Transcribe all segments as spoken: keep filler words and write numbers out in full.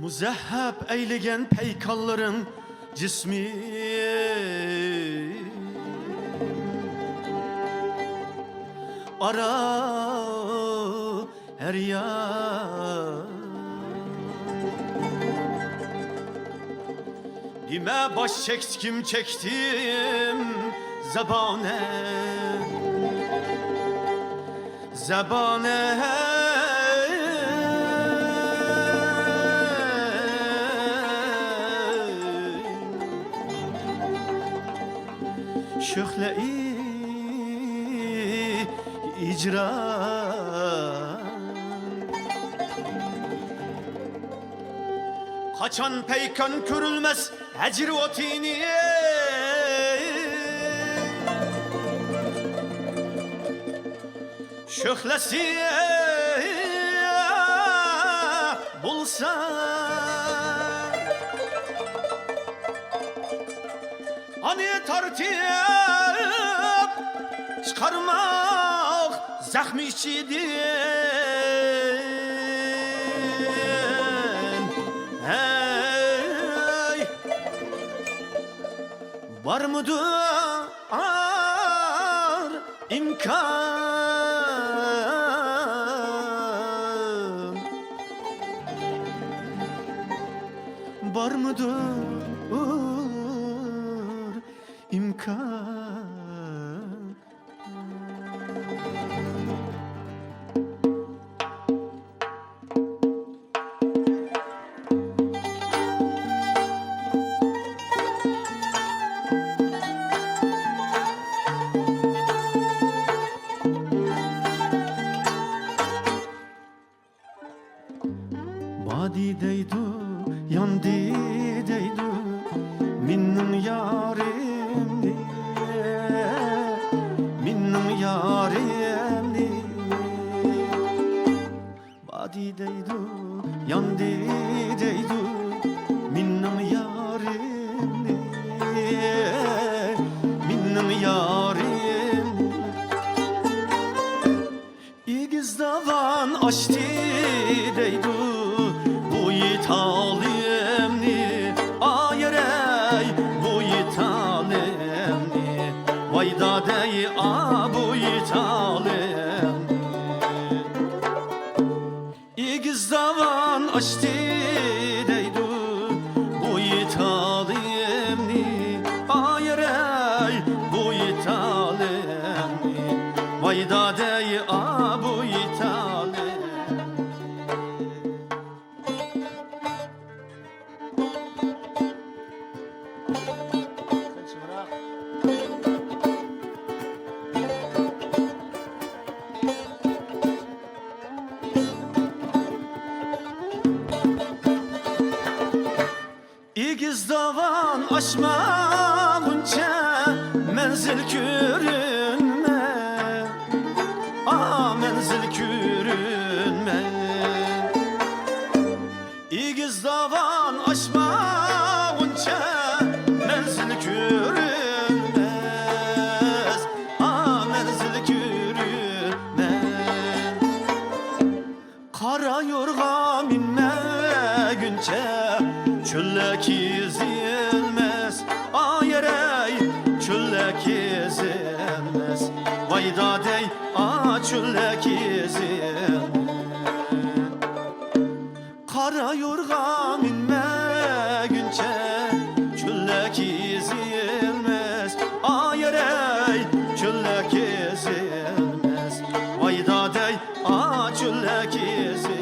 مۇزەھەپ ئەيلىگەن پەيكاللىرىڭ جىسمى ئارا ھەر يان. دېمە باش چەكتىكىم چەكتىم زەبانە، زەبانە. شۆخلەي ھىجران. قاچان پەيكان كۆرۈلمەس ھەجر ئوتىنى. شۆخلەسى بولسا، ئانى تارتىپ چىقارماق زەخمى ئىچىدىن. ھەي، بارمىدۇ ئار ئىمكان، بارمىدۇ ئار ئىمكان. بادى دەيدۇ، ياندى دەيدۇ، مېنىڭ يارىمنى، مېنىڭ يارىمنى. بادى دەيدۇ، ياندى دەيدۇ، مېنىڭ يارىمنى، مېنىڭ يارىمنى. ئېگىز داۋان ئاچتى دەيدۇ، بۇ يىتالىمنى، ئايرەي بۇ يىتالىمنى، ۋاي دادەي، ئا، بۇ يىتالىمنى. ئېگىز داۋان ئاشتى دەيدۇ، بۇ يىتالىمنى، ئايرەي بۇ يىتالىمنى، ۋاي دادەي، ئا، بۇ يىتالىم. ئېگىز داۋان ئاشمىغۇنچە مەنزىل كۆرۈنمەي، ئا، مەنزىل كۆرۈنمەي. ئېگىز داۋان ئاشمىغۇنچە مەنزىل كۆرۈنمەس، ئا، مەنزىل كۆرۈنمەس. قارا يورغا مىنمىگۈنچە چۆللەر كېزىلمەس، ئايرەي چۆللەر كېزىلمەس، ۋاي دادەي، ئا، چۆللەر كېزىلمەس. قارا يورغا مىنمىگۈنچە چۆللەر كېزىلمەس، ئايرەي چۆللەر كېزىلمەس، ۋاي دادەي، ئا، چۆللەر كېزىلمەس.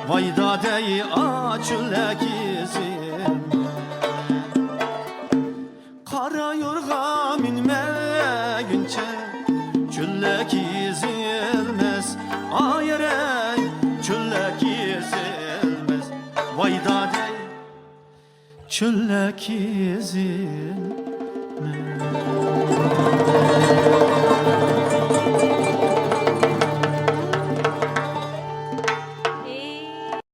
ۋاي دادەي، ئا چۆللەك ئېزىلمەس. قارا يورغا مىنمىگۈنچە چۆللەك ئېزىلمەس. ئايەرەي، چۆللەك ئېزىلمەس. ۋاي دادەي، چۆللەك ئېزىلمەس.